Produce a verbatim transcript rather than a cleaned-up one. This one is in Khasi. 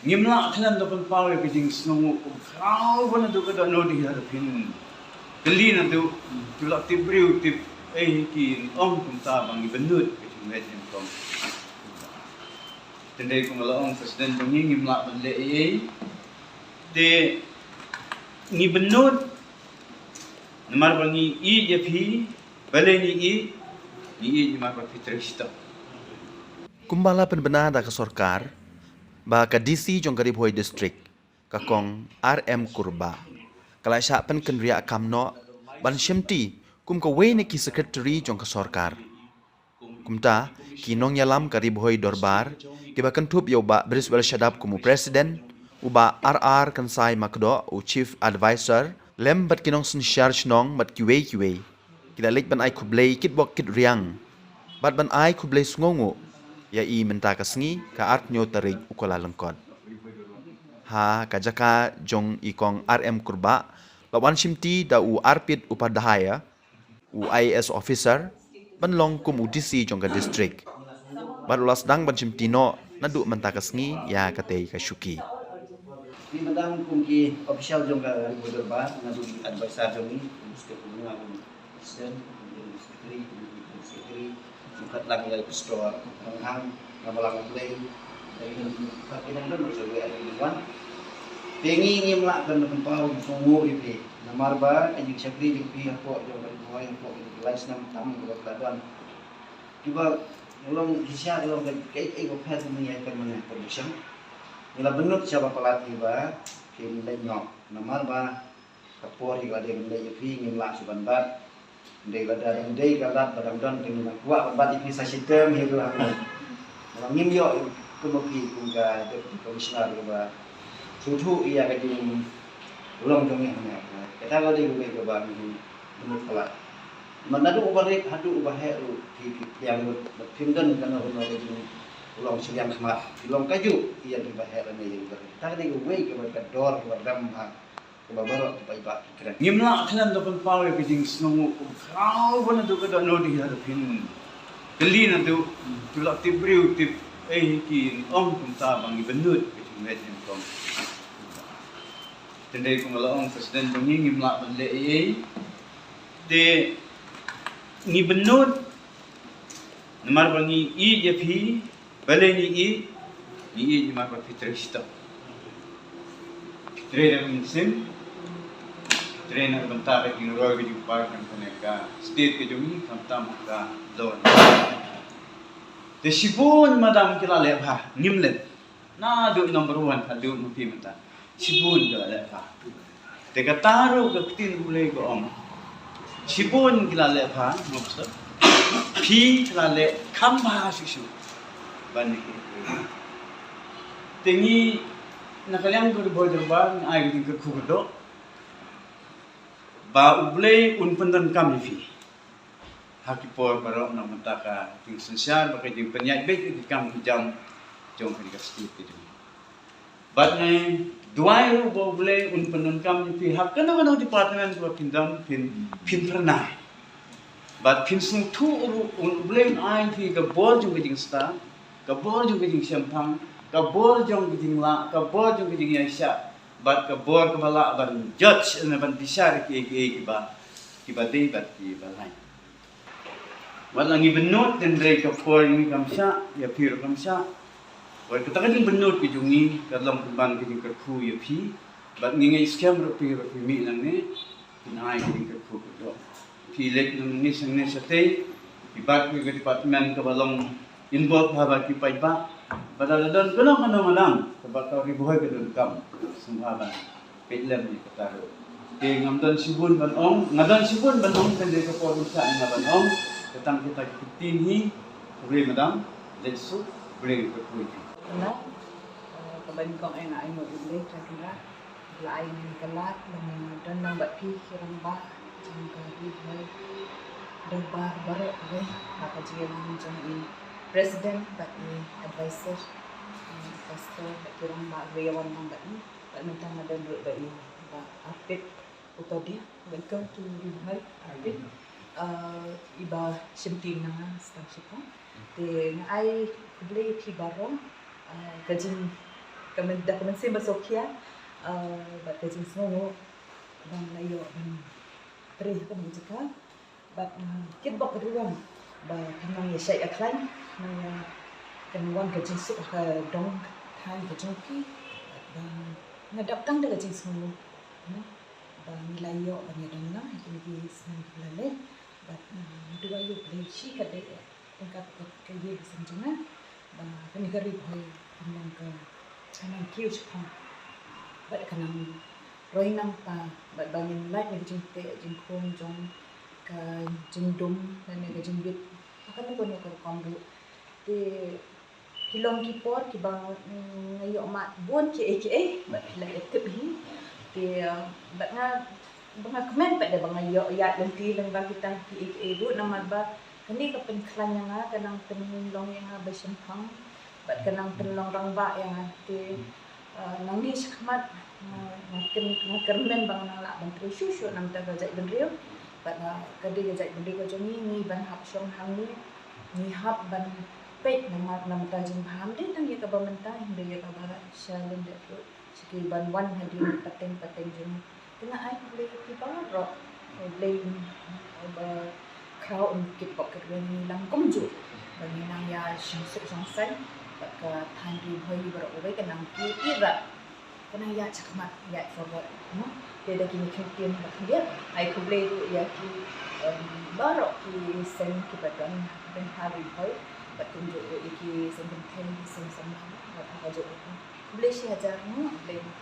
Ngim lah khlem da pynpaw ïa ka jingsngewnguh kum khraw ba naduh ka dohnud hi haduh phin kylli naduh, ki lah tip briew tip ei ki ong kumta ba ngi bynnud ka jingmut jingkom. Tang dei kum la ong president ba ngi ngim lah ban leh ei ei. Te ngi bynnud namar ba ngi ïeit ïa phi, balei ngi ïeit, ngi ïeit namar ba phi trei shitom. Kumba la pynbna da ka sorkar ba ka D C jong ka Ri Bhoi District, ka Kong R M Kurbah, ka la shah pynkynriah kam noh ban shimti kum kawei na ki secretary jong ka sorkar. Kumta, ki nongïalam ka Ri Bhoi Dorbar, kiba kynthup ïa u Bah Briswell Shadap kum u president, u Bah R R Kynsai Makdoh, u chief advisor, lem bad ki nongsynshar shnong bad kiwei kiwei, ki la leit ban ai khublei kitbok kitriang bad ban ai khublei sngewnguh ïa i mynta ka sngi, ka arphew tarik u Kyllalyngkot. Ha ka jaka jong i Kong R M Kurbah, la wan shimti da u Arpit Upadhyaya, u I A S officer, ban long kum u D C jong ka district. Bad u la sdang ban shimti noh naduh mynta ka sngi ïa katei ka shuki. Ngi mynta kum ki official jong ka Ri Bhoi Dorbar, naduh ki advisor jong ngi, kum Mister Kumnga, kum President, kum Secretary, kum Secretary, kum Khatlang ïa Pastor Ranghang, nga balang Blei, dari kum Khatlang don, kum Secretary kum wan. Te ngi ngim lah ban pynpaw ïa ka sngewnguh ïa phi. Namar ba ka jingshakri jong phi hapoh jong ka Ri Bhoi, hapoh ka jingkhlaiñ snem tam ka la don. Kiba long shisha ka long ka, ka, ka, ka phet mynta ïa ka mane production. Ngi la bynnud sha ba palat ïa ba phin leit noh. Namar ba ka por hi ka la dei ban leit ïa phi ngim lah shuh ban bat. Dei lada dang dei ka lad ba dang don te ngi nang kwah ban bat ïa phi sa shitom hi ruh. Namar ngim ïoh kum phi kum ka Deputy Commissioner kaba sngewthuh ïa ka jinglong jong ngi hangne. Kata ka dei kawei kaba ngi bynnud palat. Namar naduh uba rit haduh uba heh ruh phi, phi pdiang lut bad phim don kano kano ka jinglong shiliang khmat. Phi long kajuh ïa kiba heh lane ïa kiba rit. Kata ka dei kawei kaba ka dor kaba rem ha kaba baroh ki paidbah ki kren. Ngim lah khlem da pynpaw ïa ka jingsngewnguh kum khraw ba naduh ka dohnud hi haduh phin kylli naduh, ki lah tip briew tip ei ki ong kumta ba ngi bynnud ka jingmut jingkom. Tang dei kum la ong president ba ngi ngim lah ban leh ei ei. Te ngi bynnud namar ba ngi ïeit ïa phi, balei ngi ïeit, ngi ïeit namar ba phi trei shitom. Phi trei da ka mynsiem, phi trei na ka bynta ka jingroi ka jingpar jong kane ka state ka jong ngi, khamtam ka don. Te shibun madam ki la leh bha, ngim leh. Naduh number one haduh ma phi mynta. Shibun ki la leh bha. Te kata ruh ka ktien U Blei ka ong. Shibun ki la leh bha, ngop sa. Phi ki la leh kham bha shisha. Ban ni. Te ngi na ka liang ka Ri Bhoi Dorbar ngi ai ka jingkyrkhu kyrdoh ba U Blei un pyndonkam ïa phi ha ki por baroh na ka bynta ka jingsynshar bad ka jingpynïaid beit ïa ki kam ki jam jong kane ka state ka jong ngi. Bad ngi duwai ruh ba U Blei un pyndonkam ïa phi ha kano kano department ba phin don phin, phin phyrnai. Bad phin sngewthuh ruh U Blei un ai phi ka bor jong ka jingstad, ka bor jong ka jingshemphang, ka bor jong ka jinglah, ka bor jong ka jingïaishah, bad ka bor kaba lah ban judge ne ban bishar kiei kiei kiba, kiba dei bad kiba lain. Wat la ngi bynnud, hynrei ka por ngi kam shah, ïa phi ruh kam shah. Wat kata ka jingbynnud ka jong ngi ka long pynban ka jingkyrkhu ïa phi. Bad ngi ngeit skhem ruh phi, ruh phi mih nangne, phin ai ka jingkyrkhu kyrdoh. Phi leit nangne shangne shatei, phi bat ïa ka department kaba long involve ha ba ki paidbah. Bad lada don kano kano madam kaba ka Ri Bhoi ka donkam, sngewbha ban peit lem ïa kata ruh. Te ngam don shibun ban ong, nga don shibun ban ong, tang dei ka por mynta nga ban ong, ka tang kita ki ktien hi. Khublei madam, leit suk, khublei ka khublei. Kane, eh, kaba nyngkong eh nga ai nguh ïa U Blei Trai Kynrad, la ai ïa ngi ka lad ba ngi don lang bad phi ki rangbah jong ka Ri Bhoi Dorbar baroh kawei, ha ka jingïalam jong i president bad i advisor, i pastor bad ki rangbah kawei ïa wan lang bad ngi. Bad mynta nga don ruh bad i Bah Arpit Upadhyaya, welcome to Ri Bhoi Arpit. Uh, iba shimti na nga sdang shipang. Te nga ai khublei ïa phi baroh, uh, ka jing, Ka mynsiem ba sngewkhia bad ka jingsngewnguh ba nga la ïoh ban trei ha kane ka jaka. Bad nga kitbok ruh ba kan nang ïa shait ïa khlaiñ, kan nang wan ka jingsuk ha ka dong thaiñ ka jong phi. Bad ba nga dap tang da ka jingsngewnguh ba ngi la ïoh ban ïa don lang ha kine ki snem ki la leh. Bad nga duwai ïa U Blei shi katdei ïa ka ïing ka sem jong nga ba kane ka Ri Bhoi kan long ka, kan nang kiew shaphang bad kan nang roi nangta bad ba ngin lait na ka jingteh jingkhum jong ka jingdum lane ka jingbit ha kano kano ka rukom ruh. Te ki long ki por kiba nga ïoh mad bun kiei kiei bad phi la ïa tip hi. Te bad nga ba nga kmen pat de ba nga ïoh ïaid lynti lyngba kita kiei kiei ruh namar ba kane ka pynkhlaiñ ïa nga, ka nang pynlong ïa nga ba shemphang bad ka nang pynlong rangbah ïa nga. Te nangne shakhmat nga kyrmen ba nga nang lah ban trei shuh shuh na bynta ka jaitbynriew. Bad ka dei ka jaitbynriew ka jong ngi, ngi ban hap shong hangne, ngi hap ban peit namar na bynta jingbha, ym dei tang ïa kaba mynta, hynrei ïa kaba sha lyndet ruh, sha ki ban wan hadien pateng pateng jong ngi. Te nga ai khublei ïa phi baroh, U Blei uba khraw un kitbok kitweng ïa ngi lang kumjuh ba ngin nang ïa shong suk shong saiñ bad ka thaiñ Ri Bhoi baroh kawei kan nang ïa, kan nang ïa shakhmat ïa forward. Te da kine ki ktien ba khyndiat ai khublei ruh ïa ki baroh ki seng kiba don ha ka bynta Ri Bhoi bad kumjuh ruh ïa ki seng kynthei, ki seng samla bad ha kajuh ruh. Khublei shi hajar, U Blei